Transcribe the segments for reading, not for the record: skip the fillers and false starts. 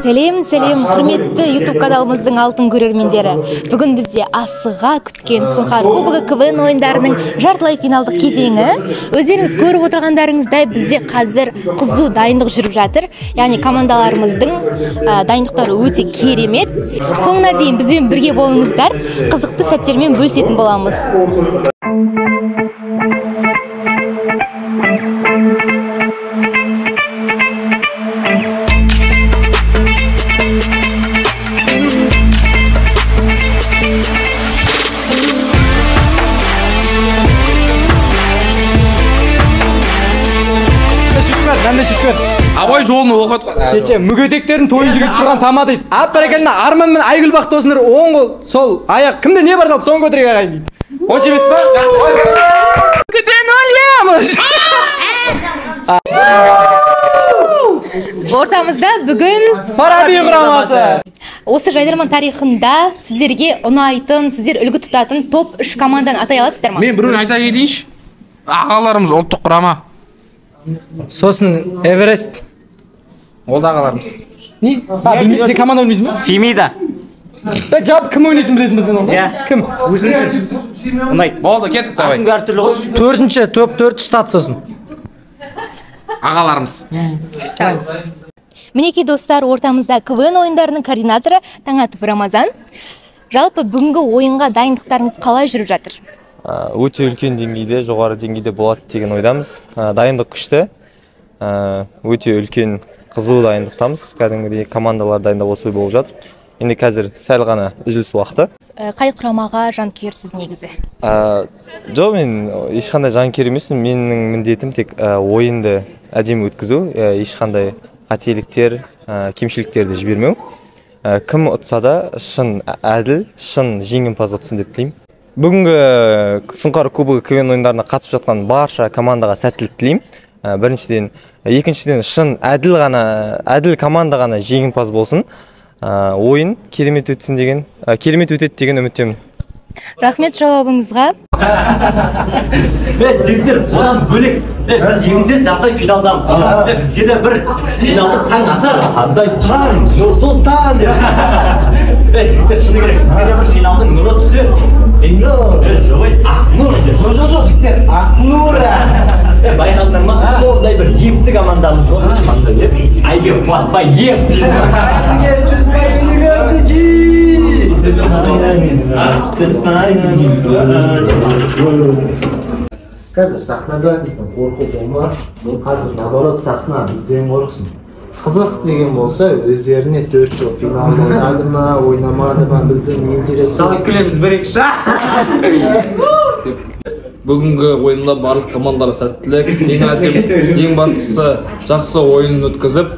Сәлем, сәлем, құрметті YouTube каналымыздың алтын көрермендері. Бүгін бізде асыға күткен Сұңқар кубогы КВН ойындарының жартылай финалдық кезеңі. Өздеріңіз көріп отырғандарыңыздай, бізде қазір қызу дайындық жүріп жатыр. Яғни командаларымыздың дайындықтары өте керемет. Соңына дейін бізбен бірге болыңыздар, қызықты сәттермен бөлісетін боламыз. Абай жолын оқытқан. Шеше, мүгедектердің тойын жүргізіп тұрған тама дейді. Ап бәрекелді, Арман мен Айгүл бақытты болсындар, оң қол, сол аяқ. Кімде не бар жалпы, соны көтерейік ағайын дейді. Онша емес па? Жақсы. Күтен өлеміз. Ортамызда бүгін Фараби құрамасы. Осы жайдарман тарихында сіздерге ұнайтын, сіздер үлгі тұтатын топ 3 команданы атай аласыздар ма? Мен біреуін айта кетейінші. Ағаларымыз ұлттық құрама. Сосын Эверест. Ол да ағаларымыз. Не? Сен команда ойнайсың ба? Фемида. Жалпы кім ойнайтынын білесің бе сен онда? Иә. Кім? Өзім үшін. Ұнайды. Болды, кеттік, давай. Әртүрлі ғой. Төртінші, топ 4 штат сосын. Ағаларымыз. Мінекей достар, ортамызда КВН ойындарының координаторы Таңатов Рамазан. Жалпы бүгінгі ойынға дайындықтарыңыз қалай жүріп жатыр? Өте үлкен деңгейде, жоғары деңгейде болады деген ойдамыз. Дайындық күшті, өте үлкен қызу дайындықтамыз. Кәдімгідей командалар дайындап осылай болып жатыр. Енді қазір сәл ғана үзіліс уақыты. Қай құрамаға жанкүйерсіз негізі? Жоқ, мен ешқандай жанкүйер емеспін. Менің міндетім тек ойынды әдемі өткізу, ешқандай қателіктер, кемшіліктерді жібермеу. Кім ұтса да шын әділ, шын жеңімпаз ұтсын деп тілеймін. Бүгінгі Сұңқар кубогы КВН ойындарына қатысып жатқан барша командаға сәттілік тілеймін. Біріншіден, екіншіден шын әділ ғана, әділ команда ғана жеңімпаз болсын. Ойын керемет өтсін деген, керемет өтеді деген үміттемін. Рахмет жауабыңызға. Жігіттер, одан бөлек, біз жеңсек жартылай финалдамыз. Бізге де бір финалдық таң атар. Қандай таң, Нұрсұлтан деп. Жігіттер, шыны керек, бізге де бір финалдың нұры түсер. Жоқ, Ақнұр деп. Жоқ, жоқ, жоқ, жігіттер, Ақнұр. Байқадыңдар ма? Сондай бір епті командамыз ғой. Қандай еп? Айбек Қуатбай еп дейді. Қазір сахнада дейтін қорқу болмас. Қазір наоборот сахна бізден қорқсын. Қызық деген болса, өздеріне 4 жыл финалда ойнады ма, ойнамады ма, біздің не интерес. Давай күлеміз бір екі ша. Бүгінгі ойында барлық командалар сәттілік, ең әдемі, ең бастысы жақсы ойын өткізіп,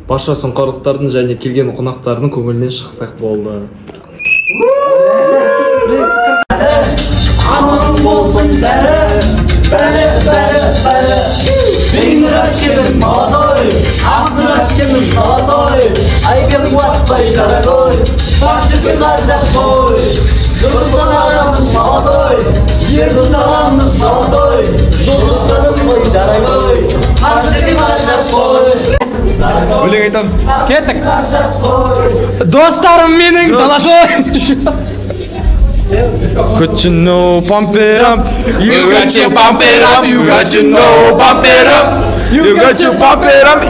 барша сұңқарлықтардың және келген қонақтардың көңілінен шықсақ болды. Аман болсын бәрі, бәрі, бәрі, бәрі. Бейнұрапшымыз молодой, Ақнұрапшымыз золотой, Айбек Қуатбай дорогой, Бақшыгүл ғажап қой. Нұрсұлтан ағамыз молодой, Ердос ағамыз золотой, Жұлдызданым ғой дорогой, Бақшыгүл ғажап қой. Өлең айтамыз. Кеттік. Достарым менің золотой. Got you know, pump it up. You got to pump it up. You got to know, pump it up. You got to pump it up.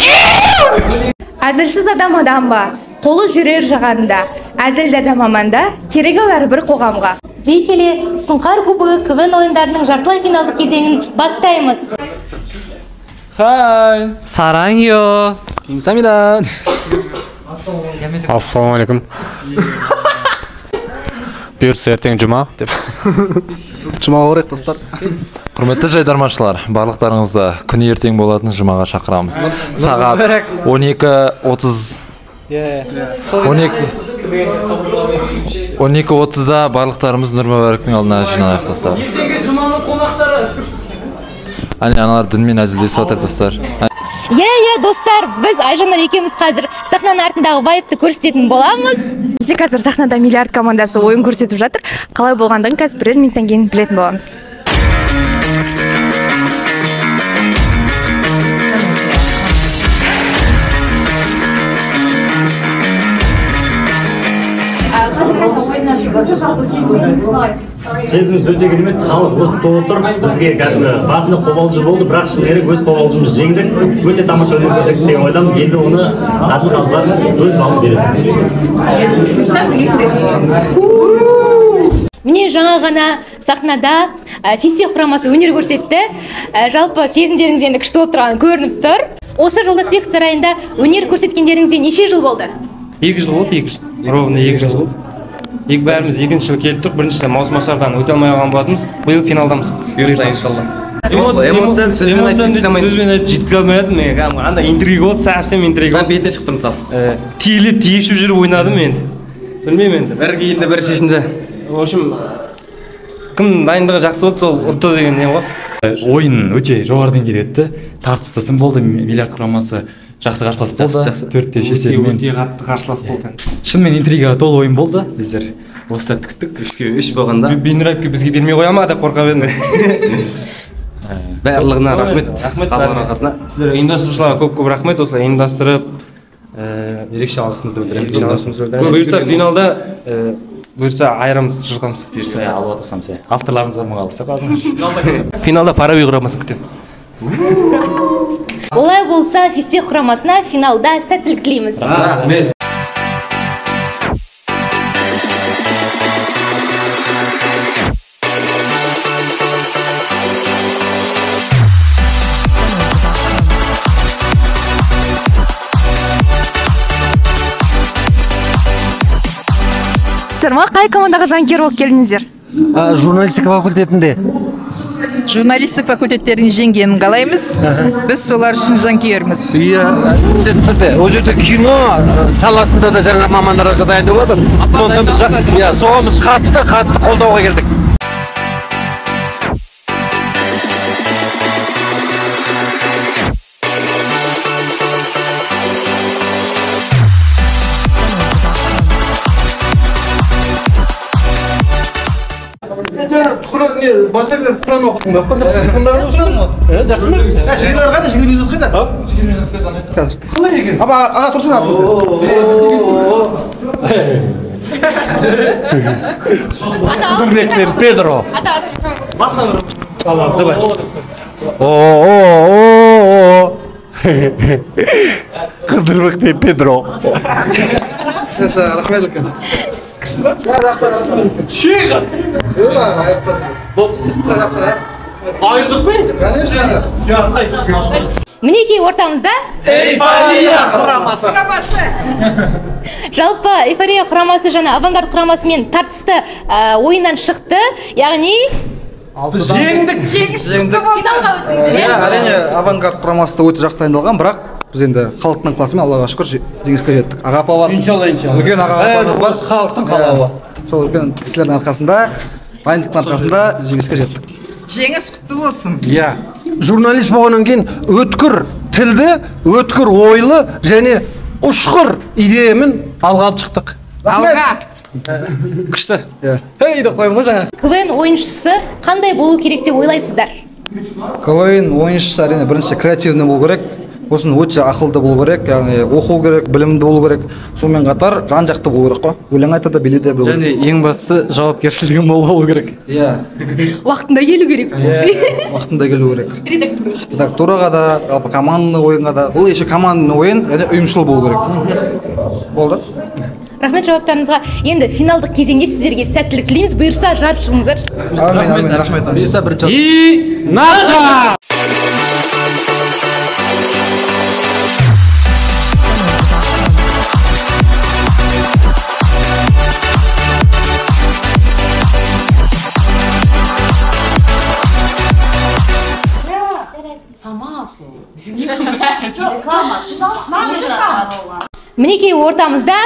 Әзілсіз адам адам ба? Қолы жүрер жағанда. Әзілді адам аманда, керегі бар бір қоғамға. Дей келе, Сұңқар кубогы КВН ойындарының жартылай финалдық кезеңін бастаймыз. Хай. Сараңйо. Кимсамида. Ассалаумағалейкум. Бұйыртса ертең жұма деп. Жұма орайық, достар. Құрметті жайдарманшылар, барлықтарыңызды күні ертең болатын жұмаға шақырамыз. Сағат 12:30. 12:30-да барлықтарымыз Нұр Мүбарактың алдына жиналайық, достар. Ертеңгі жұманың қонақтары. Әне, аналар дінмен әзілдесіп жатыр, достар. Иә, достар, біз Айжанар екеуміз қазір сахнаның артындағы вайпты көрсететін боламыз. Бізде қазір сахнада Миллиард командасы ойын көрсетіп жатыр. Қалай болғандығын қазір бірер минуттан кейін білетін боламыз. өте. Сезімдеріңіз қалай? Сезіміміз өте керемет, халық лық толып тұр. Бізге кәдімгі басында қобалжу болды, бірақ шыны керек өз қобалжуымызды жеңдік. Өте тамаша өнер көрсеттік деген ойдамын. Енді оны әділ қазылар өз балын береді. Міне жаңа ғана сахнада Физтех құрамасы өнер көрсетті. Жалпы сезімдеріңіз енді күшті болып тұрғаны көрініп тұр. Осы Жолдасбек сарайында өнер көрсеткендеріңізге неше жыл болды? 2 жыл болды, 2 жыл. Ровно 2 жыл болды. Бәріміз екінші жыл келіп тұрық, бірінші маусым ашардан өте алмай қалған болатынбыз. Биыл финалдамыз. Бұйырса, иншалла. Эмоцияны сөзбен айтып жеткізе алмаймыз. Сөзбен айтып жеткізе алмай жатырмын мен. Кәдімгі андай интрига болды, совсем интрига. Мен бетіне шықтым мысалы. Тиіліп, тиісіп жүріп ойнадым енді. Білмеймін енді. Бір киінді, бір шешінді. В общем, кім дайындығы жақсы болды, сол ұтты деген не ғой. Ойын өте жоғары деңгейде өтті. Тартысты сын болды, Миллиард құрамасы жақсы қарсылас болды. 4-3 есебімен. Өте қатты қарсылас болды. Шынымен интригаға толы ойын болды. Біздер осы сәтті күттік. 3-3 болғанда. Бейнұрайыпке бізге бермей қоя ма деп қорқап едім. Барлығына рахмет. Рахмет Қазылар арқасына. Сіздер ұйымдастырушыларға көп-көп рахмет, осылай ұйымдастырып, ерекше алғысымызды білдіреміз. Ерекше алғысымызды білдіреміз. Бұйырса финалда бұйырса айырамыз, жыртамыз. Бұйырса алуға тырысамыз. Авторларымызға мың алғыс деп қалыңыз. Финалда Фараби құрамасын күтемін. Олай болса, Физтех құрамасына финалда сәттілік тілейміз. Рахмет. Қай командаға жанкүйер болып келдіңіздер? Журналистика факультетінде. Журналистика факультеттерінің жеңгенін қалаймыз. Біз солар үшін жанкүйерміз. Иә, міндетті түрде. Ол жерде кино саласында да жаңа мамандар дайындап жатыр. Сондықтан біз иә, соған біз қатты қолдауға келдік. Құран не бата беріп Құран оқыдың ба? Жақсы ма? Жігітлер қайда? Жігітлер қайда? Қазір. Қалай екен? Аба, аға тұрсын артыңызда. Нұрбек пен Педро. Давай. О-о-о-о. Қыдырбек пен Педро. Рахмет үлкен. Мінекей ортамызда Эйфория құрамасы. Жалпы Эйфория құрамасы жаңа Авангард құрамасымен тартысты ойыннан шықты. Яғни жеңдік. Финалға өттіңіздер, иә? Әрине, Авангард құрамасы да өте жақсы дайындалған, бірақ біз енді халықтың ықыласымен Аллаға шүкір жеңіске жеттік. Аға апа бар. Иншалла, иншалла. Үлкен аға апамыз бар. Халықтың қалауы. Сол үлкен кісілердің арқасында, дайындықтың арқасында жеңіске жеттік. Жеңіс құтты болсын. Иә. Журналист болғаннан кейін өткір тілді, өткір ойлы және ұшқыр идеямен алға алып шықтық. Алға. Күшті. Ей деп қоямын ғой жаңа. КВН ойыншысы қандай болу керек деп ойлайсыздар? КВН ойыншысы әрине бірінші креативный болу керек, сосын өте ақылды болу керек, яғни оқу керек, білімді болу керек, сонымен қатар жан-жақты болу керек қой. Өлең айта да, билей де білу керек. Және ең бастысы жауапкершілігі мол болу керек. Иә. Уақытында келу керек. Уақытында келу керек. Редактураға. Редактураға да, жалпы командный ойынға да. Бұл еще командный ойын, және ұйымшыл болу керек. Болды. Рахмет жауаптарыңызға. Енді финалдық кезеңде сіздерге сәттілік тілейміз. Бұйырса жарып шығыңыздар. Әмин, әмин, рахмет. Бұйырса бірінші. И наша! Мінекей ортамызда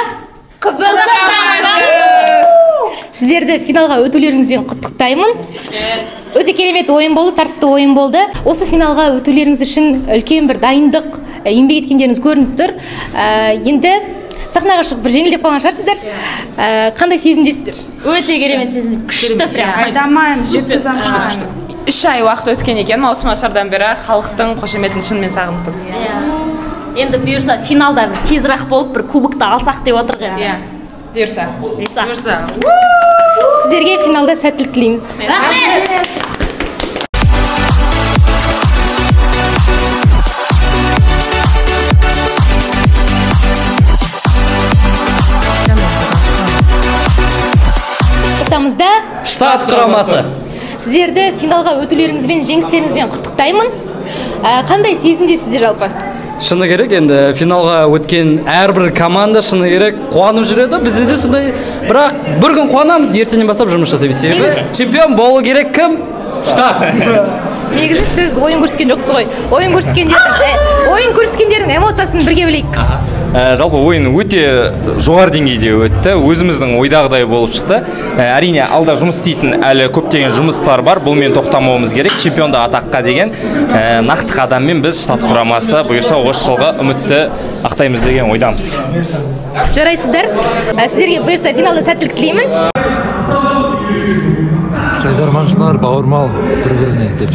Қызыл құрамасы. Сіздерді финалға өтулеріңізбен құттықтаймын. Өте керемет ойын болды, тартысты ойын болды. Осы финалға өтулеріңіз үшін үлкен бір дайындық, еңбек еткендеріңіз көрініп тұр. Енді сахнаға шығып бір жеңілдеп қалған шығарсыздар. Қандай сезімдесіздер? Өте керемет сезім, күшті прям. Айдамаймыз, жеткізе алмаймыз. 3 ай уақыт өткен екен, маусым ашардан бері халықтың қошеметін шынымен сағыныппыз. Енді бұйырса финалда бір тезірек болып бір кубокты алсақ деп отырық енді. Бұйырса. Бұйырса. Сіздерге финалда сәттілік тілейміз. Рахмет. Ортамызда штат құрамасы. Сіздерді финалға өтулеріңізбен, жеңістеріңізбен құттықтаймын. Қандай сезімдесіздер жалпы? Шыны керек, енді финалға өткен әрбір команда шыны керек қуанып жүреді. Бізде де сондай, бірақ бір күн қуанамыз, ертеңнен бастап жұмыс жасаймыз. Себебі чемпион болу керек кім? Штат. Негізі сіз ойын көрсеткен жоқсыз ғой. Ойын көрсеткендердің эмоциясын бірге білейік. Жалпы ойын өте жоғары деңгейде өтті, өзіміздің ойдағыдай болып шықты. Әрине, алда жұмыс істейтін әлі көптеген жұмыстар бар, бұлмен тоқтамауымыз керек. Чемпионды атаққа деген нақты қадаммен біз штат құрамасы бұйырса осы жылғы үмітті ақтаймыз деген ойдамыз. Жарайсыздар. Сіздерге бұйырса финалда сәттілік тілеймін. Жайдарманшылар бауырмал бір-біріне деп.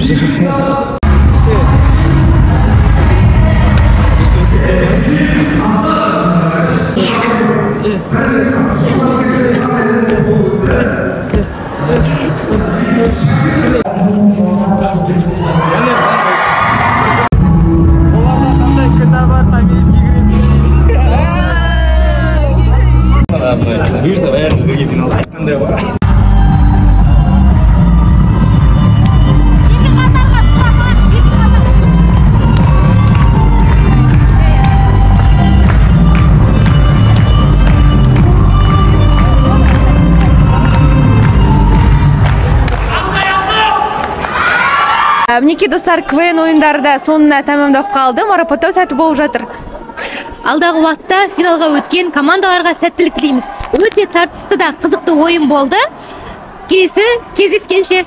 Бұйырса бәріміз бірге финалда айтқандай ғой. Мінекей достар, КВН ойындары да соңына тәмамдап қалды. Марапаттау сәті болып жатыр. Алдағы уақытта финалға өткен командаларға сәттілік тілейміз. Өте тартысты да қызықты ойын болды. Келесі кездескенше.